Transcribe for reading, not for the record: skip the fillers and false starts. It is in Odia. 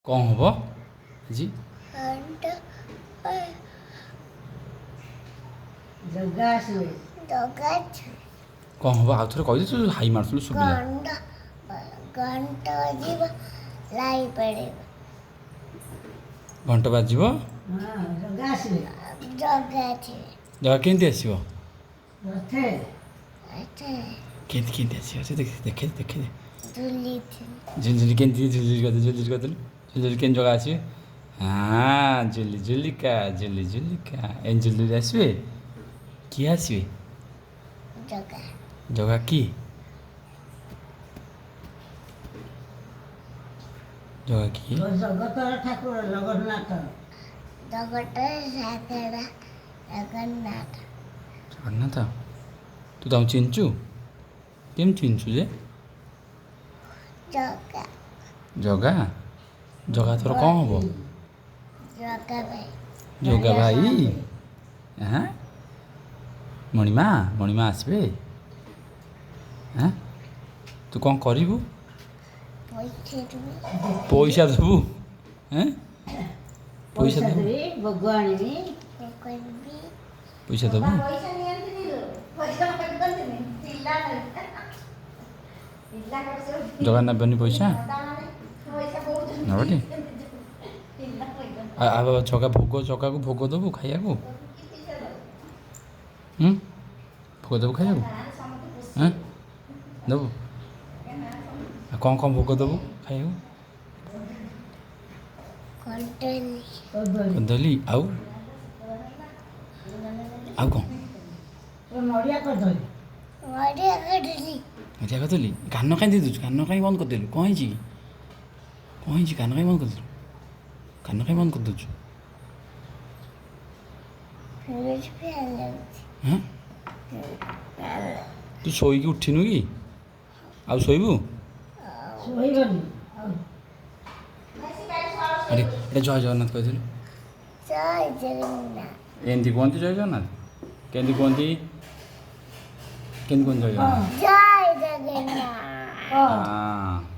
କ'ଣ ହବ ଆଜି? ଘଣ୍ଟ। ଜଗା ଆସିବେ। ଜଗା। କ'ଣ ହବ ଆଉ ଥରେ କହିଦେ, ତୁ ହାଇ ମାରୁଥିଲୁ ଶୁଭିଲା। ଘଣ୍ଟ, ଘଣ୍ଟ ବାଜିବ, ଲାଇ ପଡ଼ିବ। ଘଣ୍ଟ ବାଜିବ। ହଁ, ଜଗା ଆସିବେ। ଜଗା ଆସିବେ। ଜଗା କେମିତି ଆସିବ? ରଥେ। ଆଚ୍ଛା। କେମିତି କେମିତି ଆସିବ ସେ? ଦେଖେ ଦେଖେ ଦେଖେ। ଝୁଲି। ଝୁଲି ଝୁଲି। କେମିତି ଝୁଲି ଝୁଲି କରିଦେ, ଝୁଲି ଝୁଲି କରିଦେଲୁ। ଝୁଲି ଝୁଲି କେମିତି ଜଗା ଆସିବେ? ହଁ, ଝୁଲି ଝୁଲିକା, ଝୁଲି ଝୁଲିକା, ଏମିତି ଝୁଲି ଝୁଲି ଆସିବେ। କିଏ ଆସିବେ? ଜଗା। ଜଗା କିଏ? ଜଗା କିଏ? ଜଗତର ଠାକୁର ଜଗନ୍ନାଥ। ଜଗତର ସାଗର ଜଗନ୍ନାଥ। ଜଗନ୍ନାଥ। ତୁ ତାଙ୍କୁ ଚିହ୍ନିଛୁ? କେମିତି ଚିହ୍ନିଛୁ ଯେ? ଜଗା। ଜଗା, ଜଗା ତୋର କ'ଣ ହବ? ଜଗା ଭାଇ। ଜଗା ଭାଇ। ଆଁ, ମଣିମା, ମଣିମା ଆସିବେ। ଆଁ, ତୁ କ'ଣ କରିବୁ? ପଇସା ଦେବି। ପଇସା ଦେବୁ? ଏଁ, ପଇସା ପଇସା ଦେବୁ? ଦେବି, ଭୋଗ ଆଣିବି। କରିବି। ପଇସା ଦେବୁ? ପଇସା ନିଅନ୍ତିନି ଲୋ, ପଇସା ମାଗନ୍ତିନି ପିଲା। ପିଲା କରୁଛନ୍ତି। ଜଗା ନେବେନି ପଇସା? ଦାଦାମାନେ ପଇସା କହୁଛନ୍ତି। ନେବଟି? ପିଲା ପଇସା। ଆଉ ଜଗା ଭୋଗ, ଜଗାକୁ ଭୋଗ ଦେବୁ ଖାଇବାକୁ? କି ପଇସା ଦବ? ହୁଁ, ଭୋଗ ଦେବୁ ଖାଇବାକୁ? ଗାଁରେ ସମସ୍ତେ ଖୁସି। ଏଁ, ଦେବୁ? ଆଉ କ'ଣ କ'ଣ ଭୋଗ ଦେବୁ ଖାଇବାକୁ? କଦଳୀ। କଦଳୀ। କଦଳୀ। ଆଉ ଆଉ କ'ଣ? ନଡ଼ିଆ କଦଳୀ। ନଡ଼ିଆ କଦଳୀ। ନଡ଼ିଆ କଦଳୀ। କାନ କାହିଁ ଦେଇ ଦେଉଛୁ? କାନ କାହିଁ ବନ୍ଦ କରିଦେଲୁ? କ'ଣ ହେଇଛି କି? କ'ଣ ହେଇଛି? କାନ କାହିଁ ବନ୍ଦ କରିଦେଲୁ? କାନ କାହିଁ ବନ୍ଦ କରିଦେଉଛୁ? ଫ୍ୟାନ୍ ଲାଗୁଛି। ହଁ, ତୁ ଶୋଇକି ଉଠିନୁ କି? ଆଉ ଶୋଇବୁ? ଶୋଇବନି ଆଉ। ଆରେ, ଏଇଟା ଜୟ ଜଗନ୍ନାଥ କହିଥିଲୁ। ଜୟ ଜଗନ୍ନାଥ। ଏମିତି କୁହନ୍ତି ଜୟ ଜଗନ୍ନାଥ? କେମିତି କୁହନ୍ତି? କେମିତି କୁହନ୍ତି ଜୟ ଜଗନ୍ନାଥ? ଜୟ ଜଗନ୍ନାଥ। ହଁ। ହଁ।